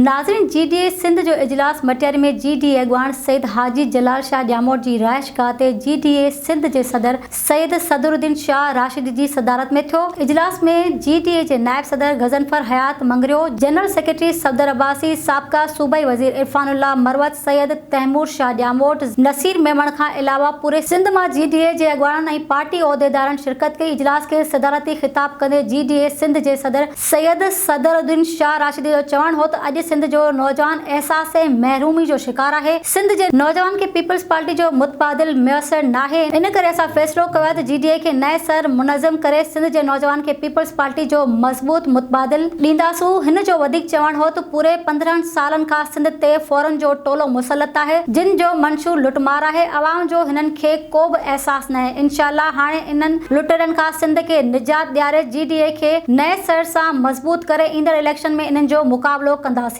ناظرين جي ڊي اي سنڌ جو اجلاس مٽياري ۾ جي ڊي اي اڳواڻ سيد حاجي جلال شاهه ڄاموٽ جي رهائشگاهه تي جي ڊي اي سنڌ جي صدر سيد صدرالدين شاهه راشدي جي صدارت ۾ ٿيو. اجلاس ۾ جي ڊي اي جي نائب صدر غضنفر حيات مڱريو، جنرل سيڪريٽري صفدر عباسي، سابقه صوبائي وزير عرفان الله مروت، سيد تيمور شاهه ڄاموٽ، نصير ميمڻ کان علاوه پوري سنڌ مان جي ڊي اي جي اڳواڻن ۽ پارٽي عهديدارن شرڪت ڪئي. اجلاس کي صدارتي خطاب ڪندي جي ڊي اي سنڌ جي صدر سيد صدر الدين شاهه راشدي جو چوڻ هو ته اڄ سنڌ جو نوجوان احساس محرومي جو شڪار آهي، سنڌ جي نوجوان کي پيپلز پارٽي جو متبادل ميسر ناهي، ان ڪري اسان فيصلو ڪيو آهي ته جي ڊي اي کي نئين سر منظم ڪري سنڌ جي نوجوان کي پيپلز پارٽي جو مضبوط متبادل ڏينداسون، هن جو وڌيڪ چوڻ هو ته پوري 15 سالن کان سنڌ تي ڦورن جو ٽولو مسلط آهي، جن جو منشور لٽمار آهي، عوام جو هنن کي ڪو به احساس ناهي، انشاء الله هاڻي انهن لٽيرن کان سنڌ کي نجات ڏياري جي ڊي اي کي نئين سر سان مضبوط ڪري ايندڙ اليڪشن ۾ انهن جو مقابلو ڪنداسين.